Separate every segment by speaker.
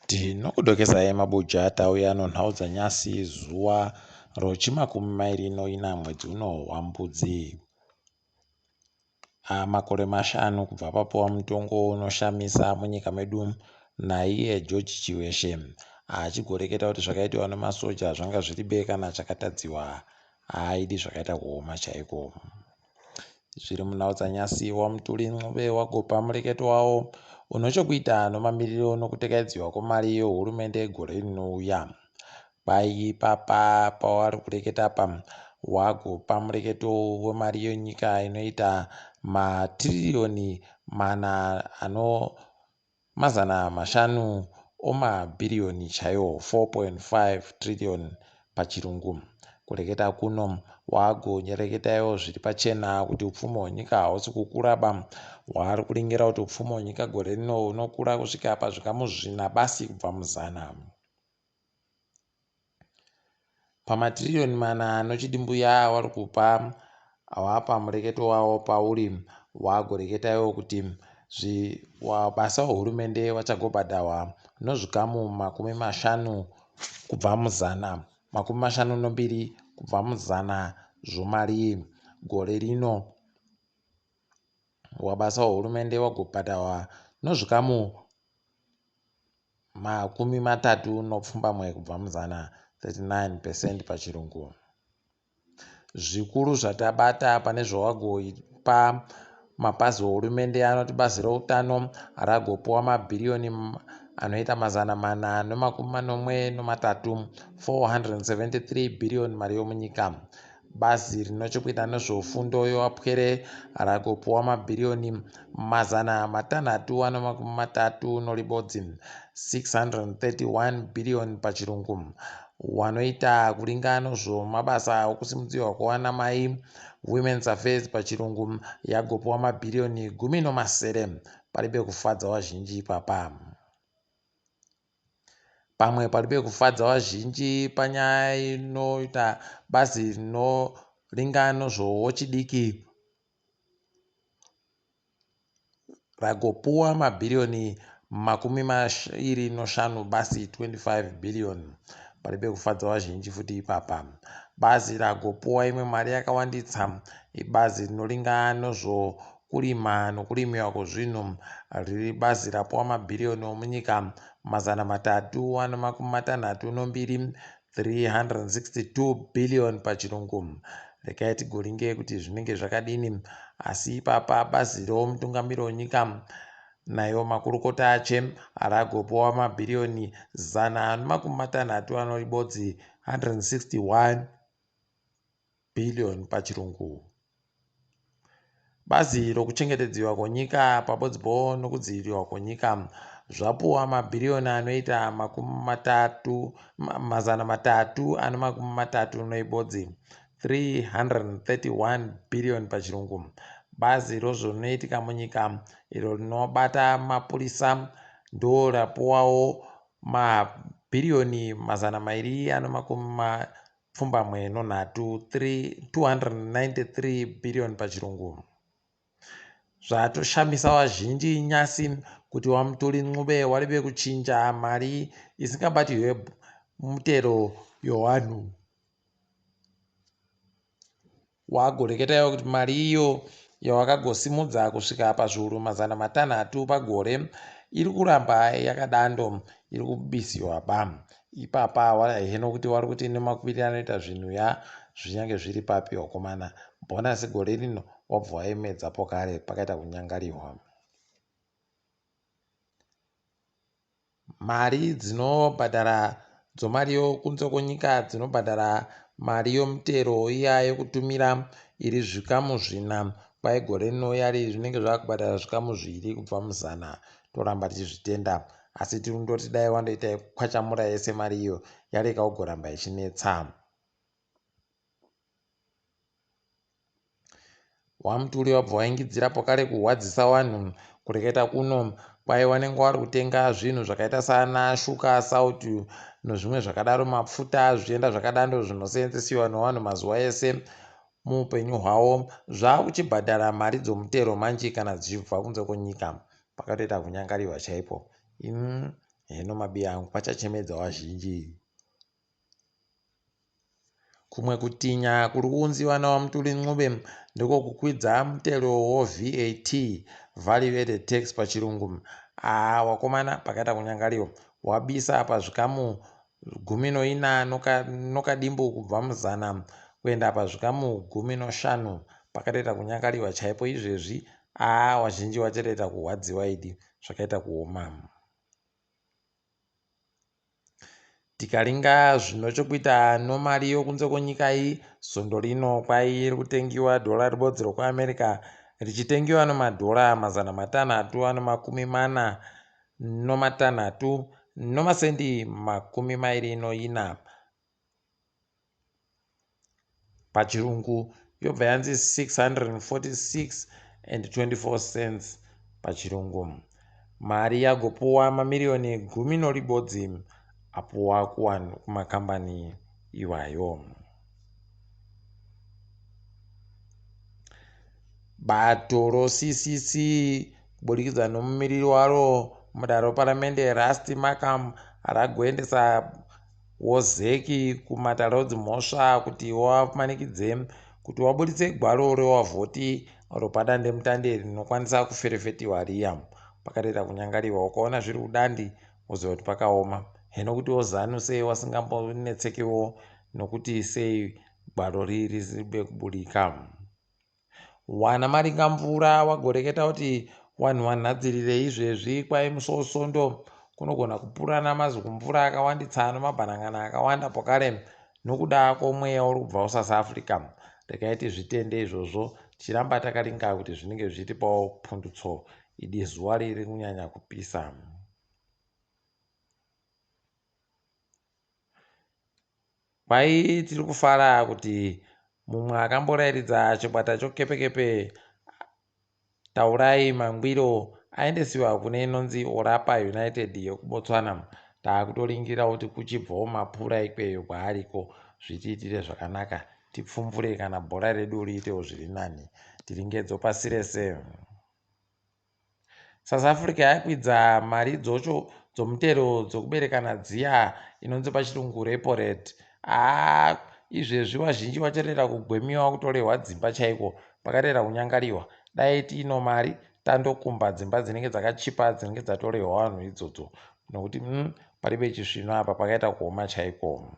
Speaker 1: Tinokudokesai mabuja tauya nonhau dzanyasi zuva rochimakumi mairi noina mwedzi uno waMbudzi. Makore mashanu kubva papuwa mutongo unoshamisa munyika medu naiye George Chiweshe achigoreketa kuti zvakaitiwa nemasoja zvanga zviri be kana chakatadziwa haaidi zvakaita kuoma chaiko. Zviri munhau dzanyasi waMutuli Ncube wagopa mureketo wawo unochokuita nomamiriro nokutekaidziwa kwemari yehurumende gore rinouya. Kwai ipapa pawari kureketa apa wagopa mureketo wemari yenyika inoita matiriyoni mana ano mazana mashanu omabhiriyoni chaiwo, 4.5 trillion pachirungu. Kureketa kuno wagonyereketaiwo zviri pachena kuti upfumi hwenyika hausi kukuraba. Waari kuringira kuti upfumi hwenyika gore rino hunokura kusvika pazvikamu zvina basi kubva muzana. Pamatiriyoni mana nochidimbuya awari kupa awapa mureketo wawo pauri wagoreketa iwo kuti basa wehurumende wachagobhadhahwa nozvikamu 50 kubva muzana 52 kubva muzana zvomari gore rino wabasa wehurumende wagobhadhahwa nozvikamu 38 kubva muzana, 39 percent pachirungu. Zvikuru zvatabata pane zvawagopa mapazi ehurumende anoti bazi reutano ragopiwa mabhiriyoni anoita 473, 473 bhiriyoni mari yomunyika. Bazi rinochekuita nezvefundo yevapwere ragopiwa mabhiriyoni 631, 631 bhiriyoni pachirungu. Wanoita kuringa nezvemabasa okusimudzirwa kwavanamai, Women's Affairs pachirungu, yagopiwa mabhiriyoni 17. Paribe kufadza vazhinji ipapa. Pamwe paribe kufadza vazhinji panyaya inoita bazi rinoringa nezvewechidiki ragopuwa mabhiriyoni 25 basi, 25 billion. Paribe kufadza vazhinji futi ipapa. Bazi ragopuwa imwe mari yakawanditsa ibazi rinoringa nezvokurima nokurimiwa kwezvinhu riri bazi rapuwa mabhiriyoni omunyika 362, 362 billion pachirungu. Regai tigoringe kuti zvinenge zvakadini. Asi ipapa bazi romutungamiri wenyika naiwo makurukota ache ragopiwa mabhiriyoni 161, 161 billion pachirungu. Bazi rokuchengetedziwa kwenyika pabodzipo nokudzivirirwa kwenyika zvapuwa mabhiriyoni anoita 331, 331 billion pachirungu. Bazi rozvinoitika munyika iro rinobata mapurisa ndo rapuwawo mabhiriyoni 283, 293 billion pachirungu. Zvatoshamisa vazhinji nyasi kuti waMutuli Ncube waribe kuchinja mari isingabatirwe mutero yowanhu. Wagoreketa iwe kuti mari iyo yawakagosimudza kusvika pazviuru 600 pagore iri kuramba yakadando iri kubisiwa ba. Ipapa heno kuti wari kuti nemakwiriro anoita zvinhu ya zvinyange zviri papi wakomana. Bhonasi gore rino wabva waimedza pokare pakaita kunyangarihwa. Mari dzinobhadhara dzomari yokunze kwenyika dzinobhadhara mari yomutero iya yekutumira iri zvikamu zvina kwai gore rinouya riri zvinenge zvakubhadhara zvikamu zviviri kubva muzana. Toramba tichizvitenda asi tiri kundoti dai wandoita yekukwachamura yese mari iyo yareka kugoramba ichinetsa. WaMutuli wabva waingidzira pokare kuhwadzisa wanhu kureketa kuno kwai wanenge wari kutenga zvinhu zvakaita sana shuka salt nozvimwe zvakadaro mapfuta zvichienda zvakadando zvinoseenzesiwa newanhu mazuva ese muupenyu hwavo zvakuchibhadhara mari dzomutero manji kana dzichibva kunze kwenyika pakatoita kunyangariwa chaipo. Heno mabiya angu pachachemedza wazhinji. Kumwe kutinha kuri kuunziwa naVaMutuli Ncube ndiko kukwidza mutero woVAT, Value Added Tax pachirungu. Haa wakomana pakaita kunyangariwa. Wabisa pazvikamu gumi noina nokadimbu kubva muzana kuenda pazvikamu gumi noshanu. Pakatoita kunyangariwa chaipo izvezvi. Haa wazhinji wachatoita kurwadziwa idi zvakaita kuoma. Tikaringa zvino chokuita nomari yokunze kwenyika iyi, svondo rino kwai iri kutengiwa dhora ribodzi rokuAmerica richitengiwa nomadhora 646 nomasendi 24. Pachirungu yobva yanzi 646 and 24 cents pachirungu. Mari yagopuwa mamiriyoni gumi noribodzi apuwa kumakambani iwayo. Bato roCCC kuburikidza nomumiriri waro mudare reparamende Rusty Markham ragoendesa woZEC kumatare edzimhosva kuti wamanikidze kuti waburitse gwaro rewavhoti ropadandemutande rinokwanisa kuferefetiwa riya. Pakatoita kunyangariwa ukaona zviri kudandi woziva kuti pakaoma. Hino kuti woZanu sei wasingambonetsekewo nokuti sei gwaro riri risiri kuburika. Wana Maringamvura wagoreketa kuti wanhu wanhadzirire izvezvi kwai musi wosondo kunogona kupurana mazikumvura akawanditsa nomabhanan'ana akawanda pokare nokuda kwomweya uri kubva kuSouth Africa. Regai tizvitende izvozvo tichiramba takaringa kuti zvinenge zvichitipawo pundutso idi zuva riri kunyanya kupisa. Kwai tiri kufara kuti mumwe akamborairidza chikwata chokepekepe Taurai Mangwiro aendesiwa kune inonzi Orapa United yekuBotswana. Taakutoringira kuti kuchibvawo mapura ikweyo kwaariko zvitiitire zvakanaka tipfumvure kana bhora redu riitewo zviri nani. Tiringedzo pasi rese. South Africa yakwidza mari dzocho dzomutero dzokuberekana dziya inonzi pachirungu repo rate. Haa izvezvi vazhinji vacharera kugwemiwa kutorehwa dzimba chaiko pakarera kunyangariwa. Dai tiino mari tandokumba dzimba dzinenge dzakachipa dzinenge dzatorehwa vanhu idzodzo nokuti paribe chisvino apa pakaita kuoma chaiko.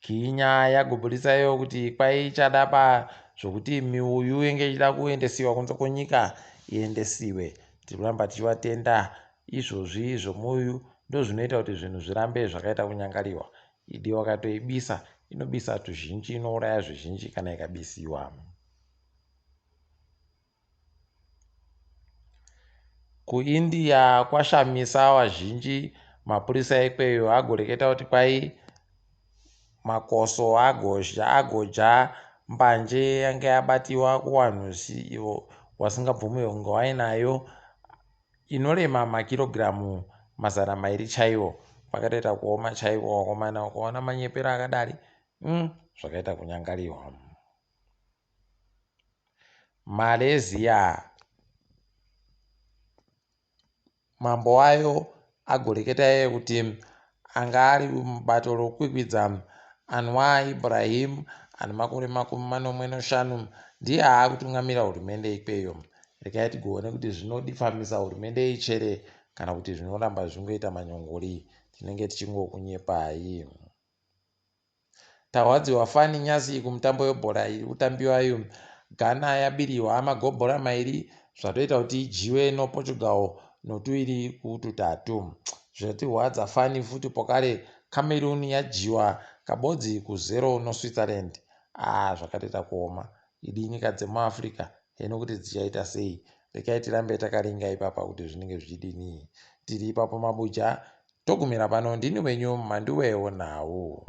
Speaker 1: Kinya yagoburitsa iyo kuti kwai ichada pa zvokuti miuyu yenge ichida kuendesiwa kunze kwenyika iendesiwe. Tiri kuramba tichivatenda izvozvi zvomuuyu ndozvinoita kuti zvinhu zvirambe zvakaita kunyangariwa. Idi wakatoibisa inobisa tuzhinji inouraya zvizhinji kana ikabisiwa. KuIndia kwashamisa vazhinji mapurisa ekweyo agoreketa kuti kwai makoso agozha agodya mbanje yange yabatiwa kuwanhu ivo wasingabvumirwe kunge wainayo inorema makirogiramu 200 chaiwo. Pakatoita kuoma chaiko wakomana ukaona manyepero akadari zvakaita kunyangariwa. Malaysia mambo wayo agoreketa iye kuti anga ari mubato rokukwikwidza Anwar Ibrahim ane makore 75 ndiye aakutungamira hurumende ikweyo. Regai tigoone kuti zvinodifamisa hurumende ichere kana kuti zvinoramba zvichingoita manyongori. Tinenge tichingokunyepai. Tarwadziwa fani nyasi kumutambo webhora iri kutambiwa iyo. Ghana yabirihwa magobhora mairi zvatoita kuti idyiwe noPortugal notuiri kututatu. Zvatirwadza fani futi pokare Cameroon yadyiwa kabodzi kuzero noSwitzerland. Ah zvakatoita kuoma. Idi nyika dzemuAfrica heno kuti dzichaita sei. Rekai tirambe takaringa ipapa kuti zvinenge zvichidini. Tiri ipapo mabuja. Togumira pano ndini wenyu Mhanduwe Nhau.